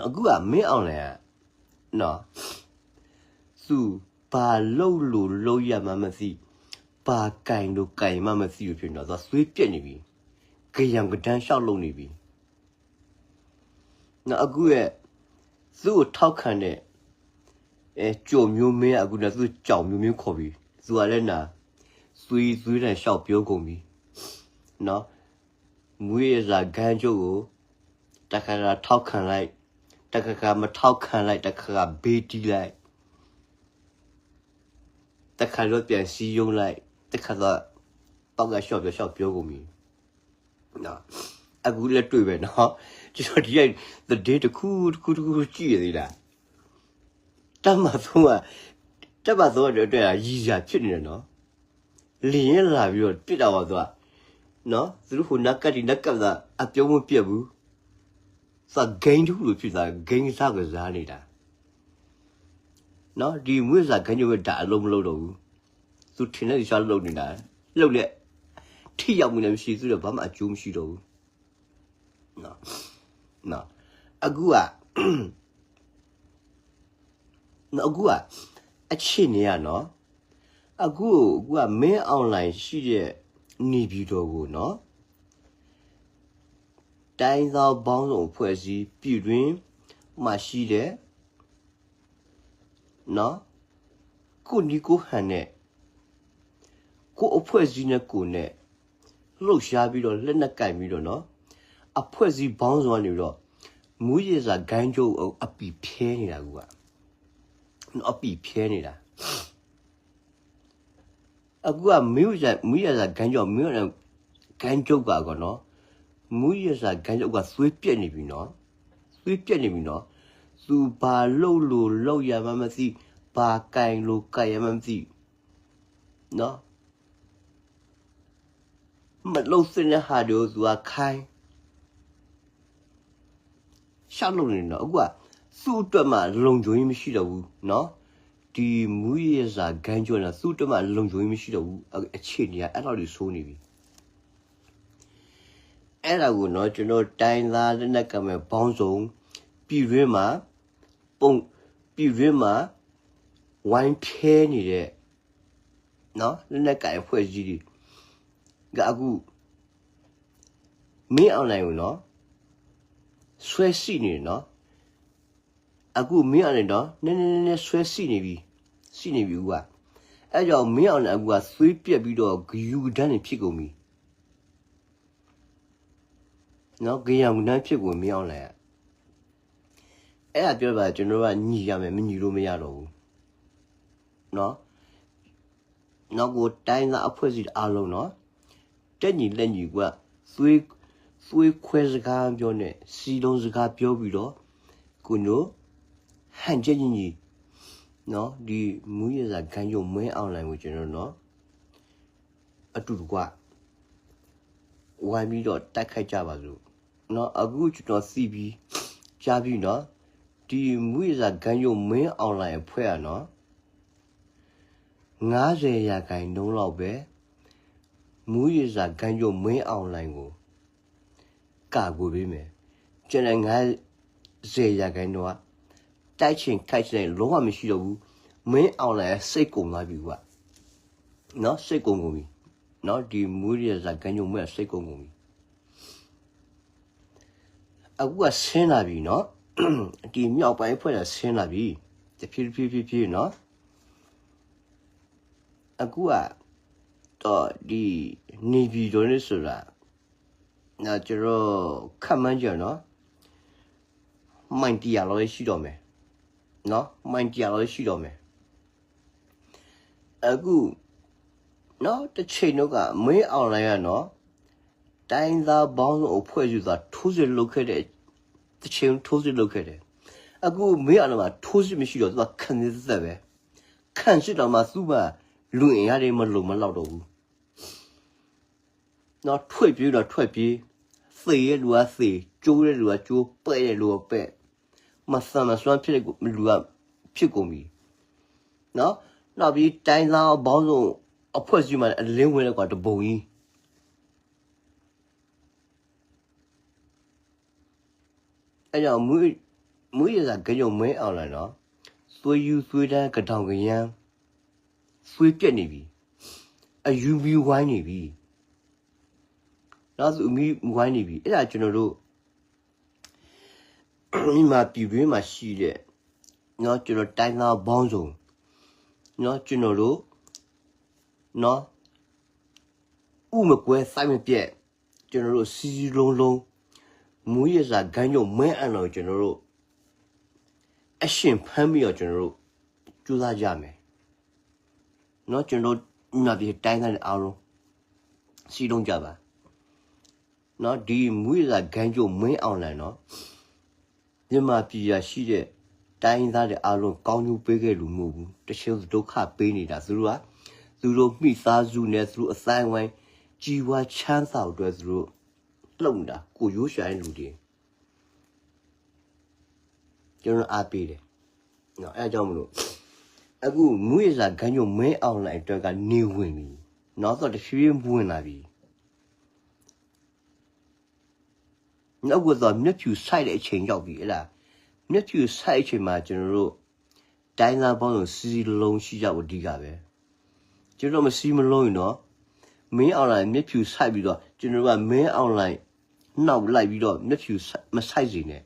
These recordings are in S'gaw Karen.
အဂုၤအမ့ၢ်အီၤလဲၣ်, သူၣ်ပာ်လိၤလိၤလိယၤမးမသံ, ပာ်ကဲလိၤကဲမးမသံဖဲန့ၣ် သူသွေးပျက်နေပြီ, ကယံကတန်းလျှောက်လုပ်နေပြီ. အဂုၤအဲ, သူ့ကိုထောက်ခံတဲ့ အဲ, ကျော်မျိုးမင်း အဂုၤန့ၣ် သူကျော်မျိုးမင်းခေါ်ပြီ, သူကလည်းနၤ, သွေးသွေးနဲ့လျှောက်ပြောကုန်ပြီ. နော်, မူးယစ်ဂိုဏ်းချုပ်ကို တခါခါထောက်ခံလိုက်, တခါခါမထောက်ခံလိုက်, တခါခါ ဘဲတီးလိုက်, တခါတော့ပြန်စည်းရုံးလိုက်, တခါတော့ တော့ကရှော့ပြောရှော့ပြောကုန်ပြီ. နော်, အခုလက်တွေ့ပဲနော်, ကျွန်တော်ဒီကသတင်းတစ်ခုတစ်ခုတစ်ခုကြည့်ရသေးတာ, တပ်မသုံးက, တပ်မသုံးကအတွက်ရည်စရာဖြစ်နေတယ်နော်. လေယာဉ်လာပြီးတော့ပစ်တာပါသူက, နော်, သူတို့ဟိုနားကပ်ဒီးနားကပ်သာ အပြောင်းမပြတ်ဘူး. သူက gang တစ်ခုလိုဖြစ်သွား, gang ကစားကစားနေတာ. နော်, ဒီမူးယစ်ဂိုဏ်းချုပ်ပဲဒါအလုပ်မလုပ်တော့ဘူး. သူထင်တဲ့သူစားလုပ်နေတာ, လုပ်လဲ ထိရောက်မှုလည်းမရှိ, သူတော့ဘာမှအကျိုးမရှိတော့ဘူး. နော်, နော်, အခုက, နော်, အခုက, အခြေအနေကနော်, အခု, အခုက မင်းအောင်လှိုင်ရှိတဲ့ နေပြည်တော်ကိုနော်, တိုင်းရင်းသားပေါင်းစုံအဖွဲ့အစည်း ပြည်တွင်းမှာရှိတဲ့ နော်, ကိုယ့်နည်းကိုယ့်ဟန်နဲ့, ကိုယ့်အဖွဲ့အစည်းနဲ့ကိုယ်နဲ့ လှုပ်ရှားပြီးတော့ လက်နက်ကိုင်ပြီးတော့နော်, အဖွဲ့အစည်းပေါင်းစုံကနေပြီးတော့ မူးယစ်ဂိုဏ်းချုပ်အပီးဖဲနေတာကွၢ်, အပီးဖဲနေတာ. အခုက မူးယစ်ဂိုဏ်းချုပ်, မူးယစ်ဂိုဏ်းချုပ်ကွၢ်အဂီၢ်နော်, မူးယစ်ဂိုဏ်းချုပ်ကွၢ်သွေးပျက်နေပြီနော်, သွေးပျက်နေပြီနော်. သူဘာလုပ်လို့လုပ်ရမှန်းမသိ, ဘာကိုင်လို့ကိုင်ရမှန်းမသိ, နော်, မလုပ်သင့်တဲ့ဟာတွေကို သူကခိုင်း လျှောက်လုပ်နေတယ်နော်. အခုက သူ့အတွက်မှ လုံခြုံရေးမရှိတော့ဘူးနော်, ဒီမူးယစ်ဂိုဏ်းချုပ်နော်, သူ့အတွက်မှ လုံခြုံရေးမရှိတော့ဘူး, အ, အခြေအနေက အဲ့လောက်ထိဆိုးနေပြီ. အဲ့ဒါကိုနော်, ကျွန်တော်တိုင်းရင်းသားလက်နက်ကိုင်အဖွဲ့ပေါင်းစုံ, ပြည်တွင်းမှာ, ပုံ, ပြည်တွင်းမှာ ဝိုင်းဖဲနေတဲ့ နော်, လက်နက်ကိုင်အဖွဲ့အစည်းတွေက အခု မင်းအောင်လှိုင်ကိုနော်, ဆွဲစိနေတယ်နော်. အခုမင်းအောင်လှိုင်နော်, နည်းနည်းနည်းနည်းဆွဲစိနေပြီ, စိနေပြီ အခုက. အဲ့ကြောင့်မင်းအောင်လှိုင်အခုကသွေးပျက်ပြီးတော့ ကယူကတန်းတွေဖြစ်ကုန်ပြီ. နော်, ကယံကတန်းဖြစ်ကုန်ပြီ မင်းအောင်လှိုင်က. အဲ့ဒါပြောတာ ကျွန်တော်တို့ကညီရမယ်, မညီလို့မရတော့ဘူး. နော်, နောက်ကိုတိုင်းရင်းသားအဖွဲ့အစည်းအားလုံးနော်, တက်ညီလက်ညီကွာ, သွေး, သွေးခွဲစကားပြောနဲ့, စည်းလုံးစကားပြောပြီးတော့, ကိုတို့, ဟန်ချက်ညီညီ, နော်, ဒီမူးယစ်ဂိုဏ်းချုပ်မင်းအောင်လှိုင်ကိုကျွန်တော်နော်, အတူတကွ ဝိုင်းပြီးတော့တိုက်ခိုက်ကြပါစို့. နော်, အခုကျွန်တော်သိပြီ, ကြားပြီနော်, ဒီမူးယစ်ဂိုဏ်းချုပ်မင်းအောင်လှိုင်အဖွဲ့ကနော်, ငါးဆယ်ရာခိုင်နှုန်းလောက်ပဲ မူးယစ်ဂိုဏ်းချုပ်မင်းအောင်လှိုင်ကို ကာကွယ်ပေးမယ်. ကျန်တဲ့ငါးဆယ်ရာခိုင်နှုန်းက တိုက်ချင်ခိုက်ချင်တဲ့ လုံးဝမရှိတော့ဘူး. မင်းအောင်လှိုင်ကစိတ်ကုန်သွားပြီကွာ. နော်, စိတ်ကုန်ကုန်ပြီ. နော်, ဒီမူးယစ်ဂိုဏ်းချုပ်မင်းအောင်လှိုင်စိတ်ကုန်ကုန်ပြီ. အခုကဆင်းလာပြီနော်, ဒီမြောက်ပိုင်းအဖွဲ့ကဆင်းလာပြီ, တဖြည်းဖြည်းဖြည်းဖြည်းနော်. အခုက, ဒီးဒီးနေပြည်တော်နဲ့ဆိုတာ, ကျွန်တော်ခန့်မှန်းချက်နော်, မိုင်တစ်ရာလောက်ရှိတော့မယ်. နော်, မိုင်တစ်ရာလောက်ရှိတော့မယ်. အခု, နော်, တစ်ချိန်တုန်းက မင်းအောင်လှိုင်ကနော်, တိုင်းရင်းသားပေါင်းစုံအဖွဲ့အစည်းသာထိုးစစ်လုပ်ခဲ့တဲ့, တစ်ချိန်ထိုးစစ်လုပ်ခဲ့တယ်. အခုမင်းအောင်လှိုင်မှာထိုးစစ်မရှိတော့, သူကခံစစ်သက်သက်ပဲ. ခံစစ်တောင်မှသူ့မှာလူအင်အားတွေမလုံမလောက်တော့ဘူး. နော်, ထွက်ပြေးတော့ထွက်ပြေး, သေတဲ့လူကသေ, ကျိုးတဲ့လူကကျိုး, ပဲ့တဲ့လူကပဲ့, မသန်မစွမ်းဖြစ်တဲ့လူကဖြစ်ကုန်ပြီ. နော်, နောက်ပြီးတိုင်းရင်းသားပေါင်းစုံအဖွဲ့အစည်းမှာအလင်းဝင်တဲ့ကွာတပုံကြီး. အဲ့ကြောင့်မူး, မူးယစ်ဂိုဏ်းချုပ်မင်းအောင်လှိုင်နီၤ, သွေးရူးသွေးတန်း ကဒေါင်ကရမ်း သွေးပျက်နေပြီ, အရူမီးဝိုင်းနေပြီ, နော် သူမီးဝိုင်းနေပြီ, အဲ့ဒါကျွန်တော်တို့ မြန်မာပြည်တွင်းမှာရှိတဲ့ နော် ကျွန်တော်တိုင်းသားပေါင်းစုံ နော် ကျွန်တော်တို့ နော် ဥမကွဲသံမပြတ် ကျွန်တော်တို့ စည်းစည်းလုံးလုံး မူးယစ်ဂိုဏ်းချုပ်မင်းအောင်လှိုင်ကို ကျွန်တော်တို့ အရှင်ဖမ်းပြီးတော့ ကျွန်တော်တို့ ကြိုးစားကြမယ်နော် ကျွန်တော်တို့ မြန်မာပြည်တိုင်းသားတွေအားလုံး စည်းလုံးကြပါနော် ဒီမူးယစ်ဂိုဏ်းချုပ်မင်းအောင်လှိုင်နော် မြန်မာပြည်ရာရှိတဲ့တိုင်းရင်းသားတွေအားလုံးကောင်းကျိုးပေးခဲ့လူမဟုတ်ဘူး တချို့ဒုက္ခပေးနေတာသူတို့က သူတို့မိသားစုနဲ့သူတို့အသိုင်းအဝိုင်းကြီးပွားချမ်းသာဖို့အတွက်သူတို့လုပ်နေတာကိုရိုးရှာတဲ့လူတွေ ကျွန်တော်အားပေးတယ်နော်အဲဒါကြောင့်မလို့အခုမူးယစ်ဂိုဏ်းချုပ်မင်းအောင်လှိုင်အတွက်ကနေဝင်ပြီနောက်တော့တဖြည်းဖြည်းဝင်လာပြီနောက်တော့မျက်ဖြူဆိုက်တဲ့အချိန်ရောက်ပြီအဲ့ဒါမျက်ဖြူဆိုက်အချိန်မှာကျွန်တော်တို့တိုင်းသားပေါင်းစုံစည်းလုံးရှိကြဖို့အဓိကပဲကျွန်တော်မစည်းမလုံးရင်တော့မင်းအောင်လှိုင်မျက်ဖြူဆိုက်ပြီးတော့ကျွန်တော်ကမင်းအောင်လှိုင်နောက်လိုက်ပြီးတော့မျက်ဖြူမဆိုက်စေနဲ့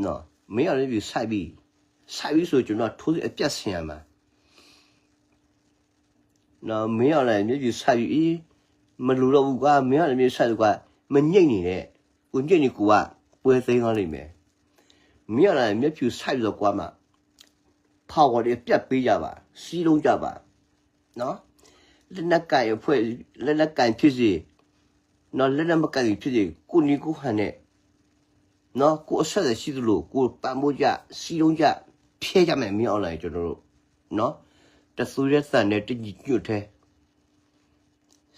နော်မင်းအောင်လှိုင်မျက်ဖြူဆိုက်ပြီးဆိုက်ပြီးဆိုကျွန်တော်ထိုးအပြတ်ဆင်ရမှာနော်မင်းအောင်လှိုင်မျက်ဖြူဆိုက်ပြီးမလူတော့ဘူးကွာမင်းအောင်လှိုင်မျက်ဖြူဆိုက်ကွာမညိတ်နေနဲ့ကိုညိတ်နေကိုကပွဲသိမ်းသွားလိမ့်မယ်မင်းအောင်လှိုင်မျက်ဖြူဆိုက်ပြီးတော့ကွာမှာ power တွေအပြတ်ပေးကြပါစည်းလုံးကြပါနော်လက်နက်ကိုင်အဖွဲ့လက်နက်ကိုင်ဖြစ်စေနော်လက်နက်မကိုင်ဖြစ်စေကိုနီကိုဟန်နဲ့နော်ကိုအဆက်အသွယ်ရှိသလိုကိုပံ့ပိုးကြစည်းလုံးကြဖျဲကြမယ်မင်းအောင်လှိုင်ကျွန်တော်တို့နော်တသွေးတည်းသံတည်းတညီညွတ်တည်း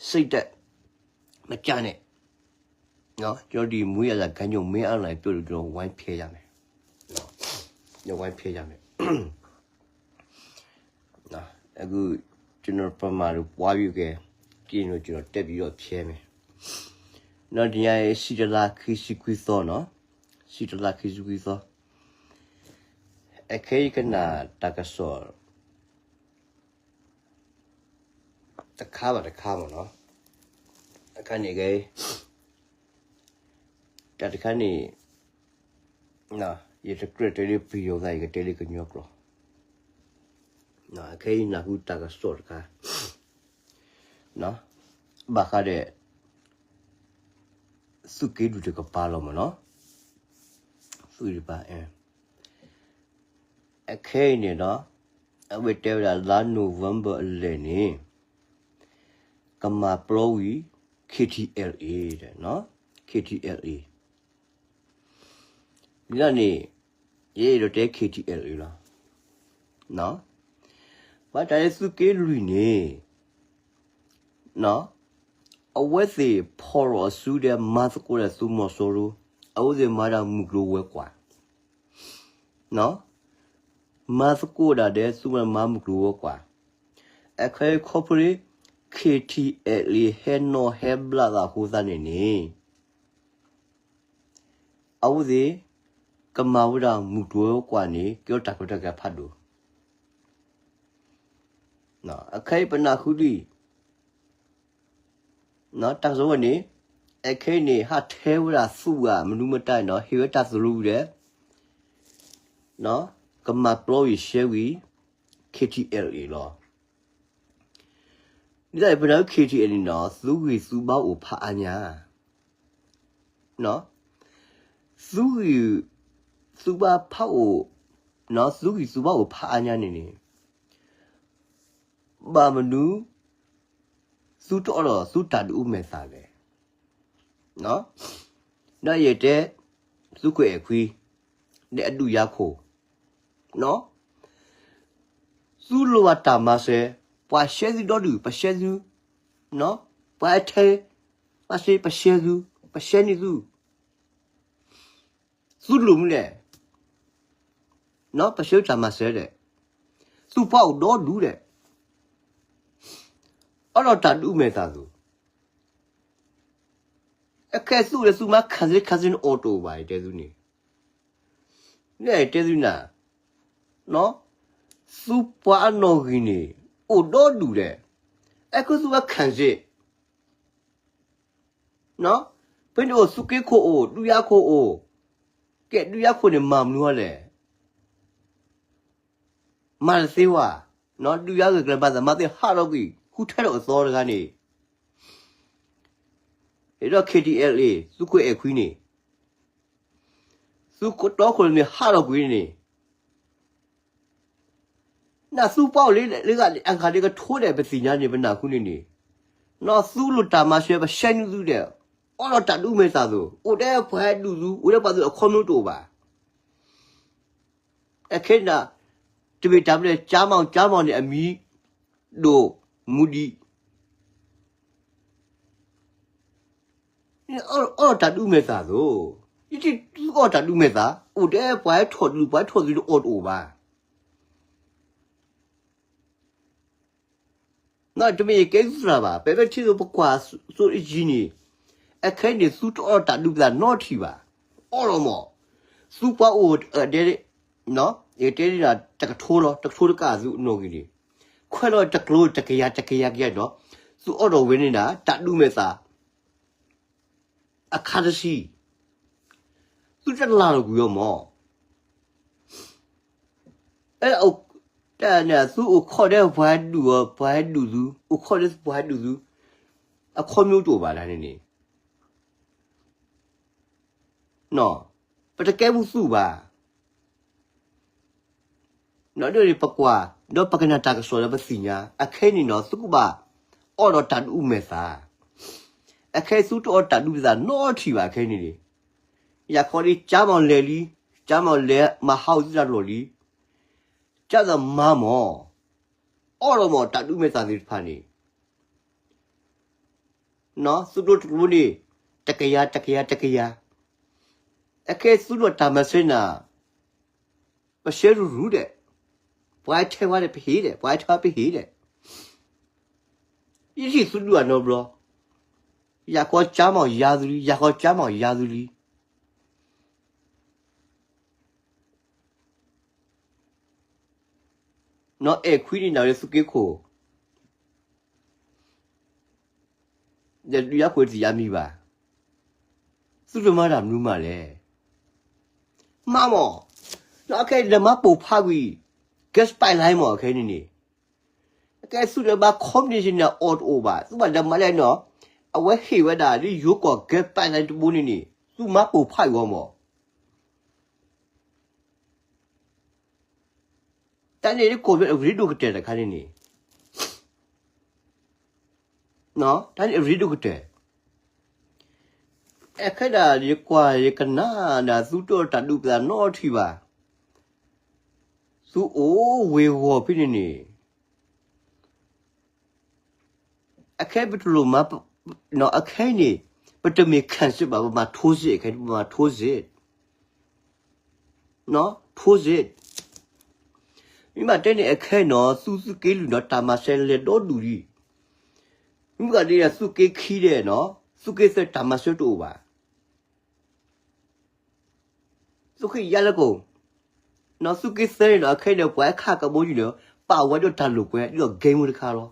စိတ်ဓာတ်မကျနဲ့နော်ကျွန်တော်ဒီမူးယစ်ဂိုဏ်းချုပ်မင်းအောင်လှိုင်ပြောလို့ကျွန်တော်ဝိုင်းဖျဲကြမယ်နော်ကျွန်တော်ဝိုင်းဖျဲကြမယ်နော်အခုကျွန်တော်ပမာတို့ပွားပြီးကဲကြည့်လို့ကျွန်တော်တက်ပြီးတော့ဖျဲမယ်နော်ဒီညစီတလါခီစီခွီသောနော်စီတလါခီစီခွီသောအခဲကနၣ်တၢ်ကစီၣ် တခါဘၣ်တခါမ့ၢ်နီၤ, အခါန့ၣ်ဂ့ၤ, တၢ်တခါန့ၣ်, ယတကြၢးတဲလၢပယီၤသး ယကတဲလၢကညီကျိာ်, အခဲအံၤနၢ်ဟူတၢ်ကစီၣ်တခါ, ဘၣ်ဃးဒီး သုးက့လွံၢ်တကပၤလီၤမ့ၢ်နီၤ, သုးတကပၤ အခဲအံၤန့ၣ်ဒီး, အဝဲတဲဝဲဒၣ်လါ November အလယ်န့ၣ်, ကမၤပျီဝံၤ KTLA, KTLA, လၢန့ၣ်, ယအဲၣ်ဒိးတဲ KTLA လီၤ, ဘၣ်တၢ်လၢသုးက့လွံၢ်န့ၣ် အဝဲသ့ၣ်ဖီၣ်ရိၣ်အစုဒီးမၤသကိးဒီးသုးမီၤစိရိၤ, အဝဲသ့ၣ်မၤဒၣ်မုၢ်ကျိၤဝဲၤကွာ်, မၤသကိးဒၣ်ဒီးသုးမီၤစိရိၤမၤမုၢ်ကျိၤဝဲၤကွာ်, အခဲအံၤခီဖျိလၢ KTLA ဟဲနီၣ်ဟဲဘျါသးအဃိသတးန့ၣ်န့ၣ် အဝဲသ့ၣ် ကမၤဝဲဒၣ်မုၢ်ကျိၤဝဲၤကွာ်န့ၣ် ကဲထီၣ်တၢ်ကီတၢ်ခဲဖးဒိၣ်, အခဲအံၤပနၢ်ဟူဒံး တၢ်ကစီၣ်ဝဲန့ၣ်, အခဲအံၤန့ၣ် ဟးထဲဝဲဒၣ်သုးဧါ မနုၤမတၤန့ၣ် ဟ့ၣ်ဝဲတၢ်သရူးဒီး ကမၤပျီဝံၤရှဲဝံၤ KTLA လီၤ. ဒ်သိးပနၢ်ဟူ KTLA န့ၣ်ဒီး သုးဂံၢ်သုးဘါအိၣ်ဖးအါညါ, သုးဂံၢ်သုးဘါဖးအိၣ်, သုးဂံၢ်သုးဘါအိၣ်ဖးအါညါန့ၣ်န့ၣ် ဘၣ်မနုၤ သုတအိၣ်ဒီးသုတၢ်ဒုးအိၣ်မဲာ်သၣ်လဲၣ်, ဒီးယတဲ သုးခိၣ်အဲၣ်ခွံ ဒီးအဒုးယၤခိၣ်, သုလိၣ်ဘၣ်တၢ်မၤစၢၤ, ပှၤရှဲသုဒီဒုၣ် ပရှဲသု, ပှၤအထဲ ပှၤစ့ ပရှဲသု, ပရှဲန့ၢ်သု သုလိၣ်မနုၤလဲၣ်, ပရှဲတၢ်မၤစၢၤဒီး, သုပှၤအိၣ်ဒီဒူၣ်ဒီး, အလီၢ်တၢ်ဒုးမဲာ်သၣ်သိး, အခဲအံၤသုအိၣ်လၢသုမါ ခံစစ် ခံစစ်န့ၣ် အိၣ်တအိၣ်ဘၣ် ယတဲသုန့ၣ်, ယတဲသုနၤ, သုပှၤအနီၣ်ဂံၢ်န့ၣ် အိၣ်ဒီဒူၣ်ဒဲး, အခဲအံၤသုမါ ခံစစ်, ဖဲန့ၣ်အိၣ် သုးက့ခိၣ်အိၣ် ဒုးယၤခိၣ်အိၣ်, ကဲ ဒုးယၤခိၣ်န့ၣ် မၤမနုၤအီၤလဲၣ်, မၤတသ့ဝဲ, ဒုးယၤဂ့ၢ်ကျဲၤမၤသးမၤသ့ဟးထီၣ်ကွံာ် ဃုထၢထီၣ်အသီတဂၤန့ၣ်, ဒီး K T L A သုးခိၣ်အဲၣ်ခွံန့ၣ်, သုးကတီခိၣ်န့ၣ် ဟးထီၣ်ကွံာ်န့ၣ်, နသုးပှၤအိၣ်လၢအဂၤဒီးကထိဒီး ပသ့ၣ်ညါန့ၣ် ပနၢ်ဟူန့ၣ်န့ၣ်, နသုးလိာ်တၢ်မၤစၢၤ ပဆှဲနုာ်သုဒဲး, အိးထီၣ်တၢ်ဒုးမဲာ်သၣ်သိး အိၣ်ထဲပှၤဟဲဒုးသု အိၣ်ထဲပှၤသုး အခီပညီတအိၣ်ဘၣ်. အခဲန့ၣ် တမ့ၢ်တၢ်ဘျဲၣ် ကၠါမီၣ် ကၠါမီၣ်န့ၣ် အမံၤဒိၣ်မူဒံး, အိးထီၣ်တၢ်ဒုးမဲာ်သၣ်သိး, ယထံၣ်သုအိးထီၣ်တၢ်ဒုးမဲာ်သၣ် အိၣ်ထဲပှၤဟဲထီၣ်ဒုး ပှၤဟဲထီၣ်ဒုးတအိၣ်တအိၣ်ဘၣ်. တမ့ၢ်ယကဲသုသရၣ်ဘၣ်, ပမ့ၢ်ထံၣ်သိးပကွၢ်စိအယံၤန့ၣ်, အခဲအံၤန့ၣ် သုတအိးထီၣ်တၢ်ဒုးပသးနီတထံၣ်ဘၣ်, အိးထီၣ်မး, သုပှၤအိၣ်ဒဲ, ယတဲန့ၣ် တကထိလီၤ တကထိတကးသုအနီၣ်ဂံၢ်န့ၣ်, ခွဲးလီၤတကျိၤ တကယၤ တကယၤ ကယၤဒီး, သုအိးထီၣ်ဝဲန့ၣ်ဒၣ် တၢ်ဒုးမဲာ်သၣ် အခါတဆံ, သုတလၢ်လီၤကွံာ်အီၤမး, အဲ, တၢ်န့ၣ် သုအိၣ်ခိးဒီးပှၤဟဲဒုးအီၤ ပှၤဟဲဒုးသု, အိၣ်ခိးဒီးပှၤဟဲဒုးသု, အခီပညီတအိၣ်ဘၣ်ဒၣ်န့ၣ်န့ၣ်, ပတကဲမုၢ်သူၣ်ဘၣ်. ဒီးပကွၢ်, ဒီးပကနၣ်တၢ်ကစီၣ်ဒီးပသ့ၣ်ညါ, အခဲအံၤန့ၣ်နီၤ သုကဘၣ်အိးထီၣ်တၢ်ဒုးမဲာ်သၣ်, အခဲအံၤသုတအိးထီၣ်တၢ်ဒုးမဲာ်သၣ်နီတထံၣ်ဘၣ် အခဲအံၤန့ၣ်န့ၣ်, ယၤခီဒီး ကၠါမီၣ်လဲၤလံ, ကၠါမီၣ်လဲၤမၤဟးဂီၤသုတၢ်လီၢ်လံ, ကၠါသးမၤမး, အိးထီၣ်မး တၢ်ဒုးမဲာ်သၣ်သ့ၣ်တဖၣ်န့ၣ် သုးကျိၤတကျိၤန့ၣ်, တကယၤ တကယၤ တကယၤ, အခဲအံၤသုးလီၤတၢ်မၤစၢၤနၤ, ပဆှဲရူၤရူၤဒဲး, ပှၤဟဲထဲဝဲဒၣ်ပဟ့ၣ်ဒဲး, ပှၤဟဲထဲဝဲပဟ့ၣ်ဒဲး, ယထံၣ်သုးဒုးအနီတဘျီ, ယၤခီကၠါမီၣ်ယၤသုလံ, ယၤခီကၠါမီၣ်ယၤသုလံ. နီၢ်အဲၣ်ခွံန့ၣ်နၤလၢသုးက့ခိၣ်, ဒီးဒုးယၤခိၣ်တသ့ၣ်ညါမံၤဘၣ်, သုတမၤတၢ်မနုၤမးလဲၣ်. မၤမး, နီၢ်အခဲအံၤဒီးမၤပိာ်ဖးကွံာ် gas pipeline မး အခဲအံၤန့ၣ်န့ၣ်, အခဲအံၤသုးဒီးမၤ commission န့ၣ် အိၣ်တအိၣ်ဘၣ်, သုဘၣ်ဒီးမၤလဲၣ်နီၤ, အဝဲဟ့ၣ်ဝဲဒၣ်လၢယိၤကီၢ် gas pipeline တဘိန့ၣ်န့ၣ် သုမၤပိာ်ဖးကွံာ်အီၤမး. တၢ်န့ၣ်ကိးဝဲအရ့ဒိၣ်ကတၢၢ်တခါန့ၣ်န့ၣ်, တၢ်န့ၣ်အရ့ဒိၣ်ကတၢၢ်, အခဲဒၣ်ယကွၢ်ယကနၣ်ဒၣ်သုတအိးထီၣ်တၢ်ဒုးပသးနီတထံၣ်ဘၣ်, သုအိၣ်ဝ့ၤဝီၤဖဲန့ၣ်န့ၣ် အခဲပတလိၣ်မၤ, အခဲအံၤန့ၣ် ပတမ့ၢ် ခံစစ် ဘၣ်, ပမၤ ထိုးစစ် အခဲအံၤန့ၣ် ပမၤ ထိုးစစ်, ထိုးစစ်, မ့ၢ်ဘၣ်တဲန့ၣ် အခဲအံၤနီၤ သုသုးက့လွံၢ်နီၤ တၢ်မၤစၢၤလဲၤဒီဒူၣ်လံ, မ့ၢ်ဘၣ်ဒ်န့ၣ် သုးက့ခံဒဲးနီၤ သုးက့သၢတၢ်မၤစၢၤတအိၣ်ဘၣ်. သုးက့ယါလၢကိး, သုးက့သၢန့ၣ်ဒီး အခဲအံၤန့ၣ် ပှၤဟဲခးကဘီယူၤန့ၣ် ပာ်ဝဲဒီးတၢ်လိာ်ကွဲ ဒ်သိး game တခါလီ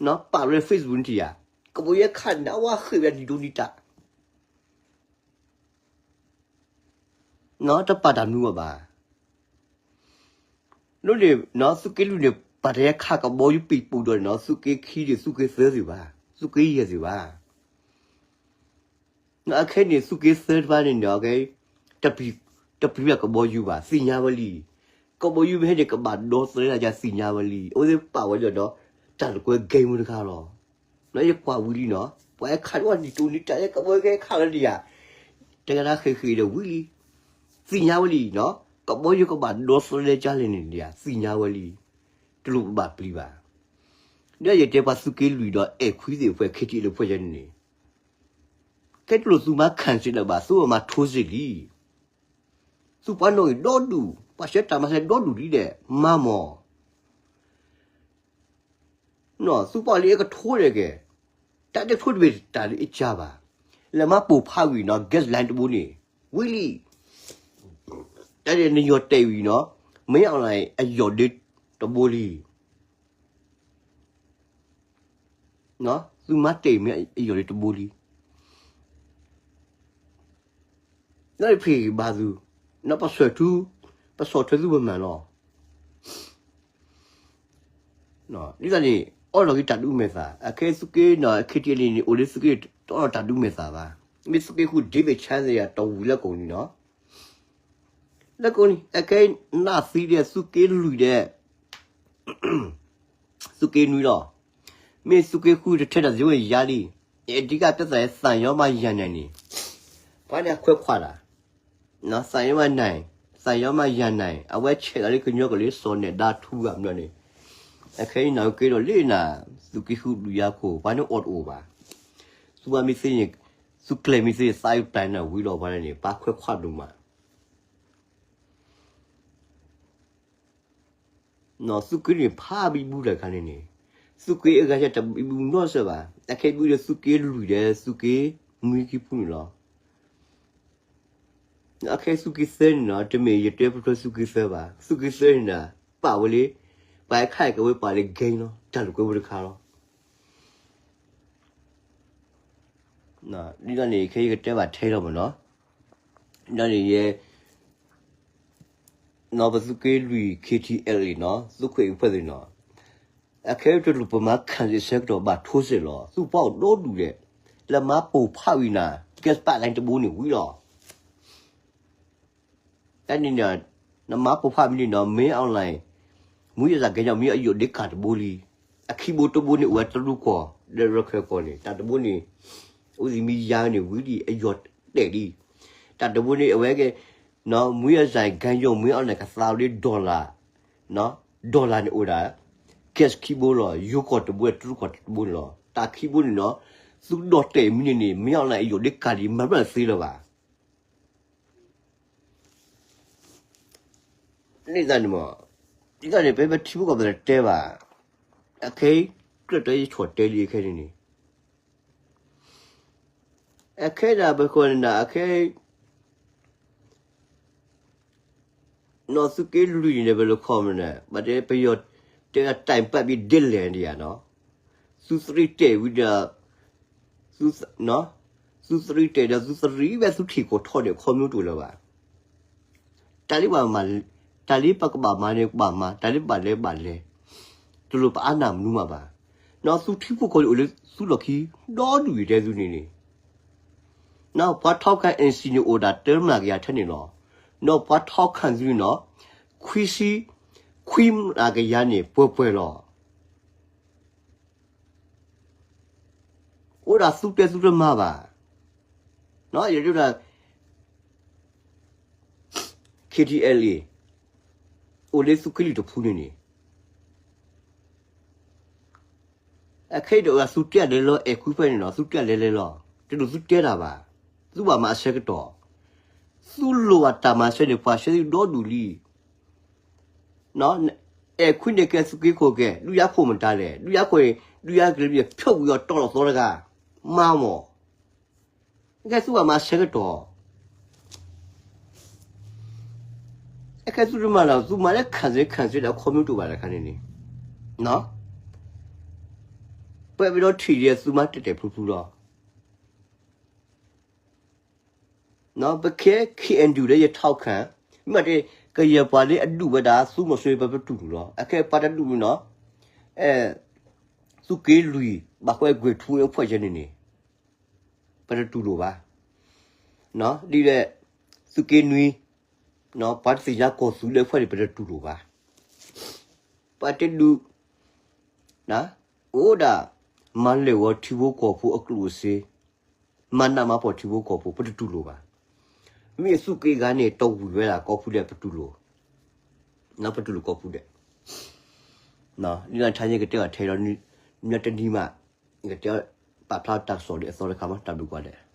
ၤ. ပာ်ဝဲ Facebook န့ၣ်တယၤ, ကဘီယူၤဟဲခးန့ၣ်ဝဲဃ့ၢ်ဝဲနံၤဒိနံၤတၢ် တပာ်တၢ်မနုၤဘၣ်ဘၣ်. လၢန့ၣ် သုးက့လွံၢ်န့ၣ် ပာ်တၢ်ဟဲခးကဘီယူၤပံာ်ပူၤဒီးန့ၣ်နီၤ သုးက့ခံဒီး သုးက့သၢသ့ၣ်ဘၣ်, သုးက့ယဲၢ်သ့ၣ်ဘၣ်. အခဲအံၤန့ၣ် သုးက့သၢတဖၣ်န့ၣ်န့ၣ် တပျံၤဘၣ်ကဘီယူၤဘၣ် သ့ၣ်ညါဝဲလံ. ကဘီယူၤမ့ၢ်ဟဲန့ၣ် ကဘၣ်ဒီသဒၢတၢ် ယသ့ၣ်ညါဝဲလံ. အဝဲသ့ၣ်ပာ်ဝဲဒီး တၢ်လိာ်ကွဲ game တခါလီၤ. ယကွၢ်ဝံၤလံနီၤ ပှၤဟဲခးန့ၣ်ဝဲနံၤဒိနံၤတၢ် ကဘီယူၤကဟဲခးလီၤတယၤ, တဂၤတဂၤဃ့ၢ်ဃ့ၢ်ဒီးဝံၤလံ. သ့ၣ်ညါဝဲလံနီၤ ကဘီယူၤကဘၣ်ဒီသဒၢကလဲၣ်န့ၣ်တယၤ သ့ၣ်ညါဝဲလံ. တလိၣ်ပဘၣ်ပျံၤဘၣ်. ဒီးယတဲပှၤသုးက့လွံၢ်ဒီးအဲၣ်ခွံသ့ၣ်တဖၣ် ခံထံၣ်လၢပှဲၤယဲန့ၣ်န့ၣ် ကဲတလိၣ်သုမၤ ခံစစ် လၢၤဘၣ် သုမၤ ထိုးစစ် လံ. သုပှၤနီၣ်ဂံၢ်ဒီဒူၣ် ပှၤဆှၢတၢ်မၤစၢၤဒီဒူၣ်လံဒီး မၤမး သုပှၤလၢအကထိဒဲးကဲ, တၢ်တထိတမ့ၢ်တၢ်လၢအကါဘၣ်. လဲၤမၤပိာ်ဖးဝံၤနီၤ gas line တဘိန့ၣ် ဝံၤလံ. တၢ်န့ၣ်နယီၤတဲာ်ဝံၤနီၤ မ့ၢ်အီၤလၢအယီၤဒ့တဘိလံ. သုမၤတဲာ်မ့ၢ်အယီၤဒ့တဘိလံ. နီၢ်ဖံးဘၣ်သု, နီၢ်ပဆၢထူ, ပဆီၣ်ထွဲသုပမၤနီၤ. ဒ်သိးန့ၣ် အီၣ်လီၤက့ၤတၢ်ဒုးမဲာ်သၣ်, အခဲသုးက့နီၤ KTLA န့ၣ် အိၣ်လၢသုးက့ တအီၣ်လီၤတၢ်ဒုးမဲာ်သၣ်ဘၣ်. မ့ၢ်သုးက့ဃု David Chang ယၤတဝံၤလၢကိးနံၤနီၤ. လၢကိးနံၤ အခဲနၢ်သံဒီးသုးက့လွံၢ်ဒီး သုးက့နွံလီၤ. မ့ၢ်သုးက့ဃုတထဲတၢ်သ့ဝဲယါလံ. အဓိကပြဿနာ သံယောမယၤနဲၣ်န့ၣ် ပှၤန့ၣ်အခွဲးခွါတၢ်, သံယောမနဲၣ်, သံယောမယၤနဲၣ် အဝဲဆဲးလီၤလၢကညီကီၢ်လၢစီၤနဲၣ်ဒါထူဂၤမနုၤန့ၣ်, အခဲအံၤနၤက့ဒီးလၢနၤ သုးက့ဃုဒုးယၤခိၣ် ပှၤန့ၣ်အိၣ်တအိၣ်ဘၣ်. သုးမၤမ့ၢ်သ့န့ၣ် သုးကျဲၤမ့ၢ်သ့န့ၣ် သးအုးပျဲနၤဝံၤလီၤ ပှၤန့ၣ် ပှၤခွဲးခွါဒိၣ်မး သုးက့န့ၣ် ဖးဘံဘူတၢ်ခါန့ၣ်န့ၣ်, သုးက့အဂၤယတဘံဘူနီတစဲးဘၣ်. အခဲဘံဒီးသုးက့လွံၢ်ဒီးသုးက့နွံကံဖုန့ၣ်လီၤ. အခဲသုးက့သၢန့ၣ်နီၤ တမ့ၢ်ယတဲပျီသုးက့သၢဘၣ်. သုးက့သၢန့ၣ်နီၤ ပာ်ဝဲလၢ ပှၤအခါအံၤကဝဲပာ်လၢ gang လီၤ. တၢ်လိာ်ကွဲဝဲတခါလီၤ. ဒ်န့ၣ် ခဲအံၤယကတဲဘၣ်ထဲလီၤမးနီၤ. ဒ်န့ၣ်ယဲ နီၤ ပသုးက့လွံၢ် KTLA နီၤ သုးခိၣ်အံၤဖဲသ့ၣ်နီၤ အခဲအံၤတလိၣ်ပမၤခၣ်စ့ၣ်ဆၢကတီၢ်ဘၣ်ထိစ့ၣ်လီၤ. သုးပှၤအိၣ်ဒီဒူၣ်ဒဲး လၢမၤပိာ်ဖးဝံၤနၤ gas pipeline တဘိန့ၣ်ဝံၤလီၤ. တၢ်န့ၣ် နမၤပိာ်ဖးမ့ၢ်န့ၣ်နီၤ မ့ၢ် online မူယသးကဲညီမ့ၢ်အယိာ်ဒ့ကၤတဘိလံ. အခံဘိတဘိန့ၣ် အိၣ်ဝဲတရူးကီၢ် ဒီးရခဲၣ်ကီၢ်န့ၣ် တၢ်တဘိန့ၣ် အိၣ်သံမ့ၢ်ယါန့ၣ်ဝံၤဒံး အယိာ်တဲာ်လံ. တၢ်တဘိန့ၣ် အဝဲကဲ မူယသးကဲညီမ့ၢ် online ကသါဝဲလၢ dollar, dollar န့ၣ်အိၣ်ဒၣ် gas ခံဘိလီၤ. ယိၤကီၢ်တဘိ တရူးကီၢ်တဘိန့ၣ်လီၤ. တၢ်ခံဘိန့ၣ်နီၤ သုးဒီၣ်တဲာ်မ့ၢ်န့ၣ်န့ၣ် မ့ၢ် online အယိာ်ဒ့ကၤလံ မၤဘျီၣ်သ့လၢၤဘၣ်. န့ၣ်သတးန့ၣ်မး, ဒ်သိးန့ၣ် ပမ့ၢ်ထံဖိကီၢ်ဖိတဲဘၣ်, အခဲအံၤ ကြၢးတၢ်ယဆီၣ်တဲလံအခဲန့ၣ်န့ၣ်, အခဲဒၣ်ပဃီန့ၣ်ဒၣ် အခဲ နီၢ်သုးက့လွံၢ်န့ၣ် ပလိၣ်ခီမ့ၢ်န့ၣ် ဘၣ်တဲပယီၤတဲ time ပာ်ဘံးဒ်လဲၣ်ဒ်ယၤနီၤ, သုးသရံးတဲာ်ဝံၤဒီး သုးသရံးတဲာ်ဒီးသုးသရံးဝဲသုးထံၣ်ကိးထီၣ်န့ၣ် ခီမ့ၢ်တအိၣ်လၢၤဘၣ်. တၢ်လၢပကဘၣ်မၤန့ၣ် ကဘၣ်မၤ, တၢ်လၢပဘၣ်လဲၤဘၣ်လဲၤ, တလိၣ်ပအါနၢ်မနုၤမးဘၣ်. နီၢ်သုးထံဖိကီၢ်ဖိအိၣ်လၢသုးလီၢ်ခံ ဒီဒူၣ်အံၤတဲသုန့ၣ်န့ၣ်, နီၢ်ပှၤထီခၣ် NCA န့ၣ်အိၣ်ဒၣ်တၢမျးကယၤထဲန့ၣ်လီၤ. နီၢ်ပှၤထီခၣ်သုန့ၣ်နီၤ ခွံဆံ ခွံမျးကယၤန့ၣ်ပှဲၤပှဲၤလီၤ. အိၣ်ဒၣ်သုတဲသုတမၤဘၣ်. ယဒၣ် KTLA အိၣ်လၢသုးက့လွံၢ်တဖုန့ၣ်န့ၣ်, အခဲအံၤဒီးသုတဲလဲၤလီၤ အဲၣ်ခွံဖဲန့ၣ်နီၤ သုတဲလဲၤလဲၤလီၤ. တဒိၣ်သုတဲတၢ်ဘၣ်. သုဘၣ်မၤအဆၢကတီၢ်, သုလိၣ်ဘၣ်တၢ်မၤဆၢန့ၣ် ပှၤဆှၢသုဒီဒူၣ်လံ. အဲၣ်ခွံန့ၣ်ကဲသုးက့ခိၣ်ကဲ ဒုးယၤခိၣ်မတၤလဲၣ်, ဒုးယၤခိၣ်န့ၣ် ဒုးယၤကလဲၤဖျိးကွံာ်အီၤတီလီၤသီတဂၤ, မၤမၢ်. ကဲသုဘၣ်မၤဆၢကတီၢ်, အခဲသုတမၤလီၤ သုမၤလၢခၣ်စ့ခၣ်စ့ဒီးခီမ့ၢ်တအိၣ်ဘၣ်တခါန့ၣ်န့ၣ်, ပဝဲဒီးထံၣ်ဒီးသုမၤတဲာ်တဲာ်ဖျိဖျိလီၤ. ပခဲ KNU လၢယထီခၣ်, မ့ၢ်တဲ ကယဲၢ်ပှၤလၢအဒူၣ်ဝဲဒၣ် သုးမီၤစိရိၤ ပပတူၢ်လိာ်လီၤ. အခဲပှၤတဒူၣ်န့ၣ်နီၤ, သုးက့လွံၢ် ဘၣ်ဃးကွဲၤထူဝ့ၣ်အဖီၣ်ယဲန့ၣ်န့ၣ်, ပတတူၢ်လိာ်ဘၣ်. ဒ်လဲၣ် သုးက့နွံ, ပှၤတသ့ၣ်ညါကီၢ်သူလ့ၤအဖီၣ်န့ၣ် ပတတူၢ်လိာ်ဘၣ်. ပှၤတဒူၣ် အိၣ်ဒၣ် မၤလဲၢ်ဂီၤထံဖိကီၢ်ဖိအကျိၣ်အစ့, မၤနးမၤဖှီၣ်ထံဖိကီၢ်ဖိ ပတတူၢ်လိာ်ဘၣ်. မ့ၢ်သုးက့ဂၤန့ၣ် တဝံၤဝဲဒၣ်ကီၢ်ဖုဒဲး ပတူၢ်လိာ်, ပတူၢ်လိာ်ကီၢ်ဖုဒဲး. ဒ်န့ၣ်ထါယကတဲဘၣ်ထဲဒီး မ့ၢ်တနံၤမး ယကတဲပာ်ဖျါတၢ်ကစီၣ်ဒ်အသီတခါမး တၢ်ဘျုးကွၢ်ဒဲး.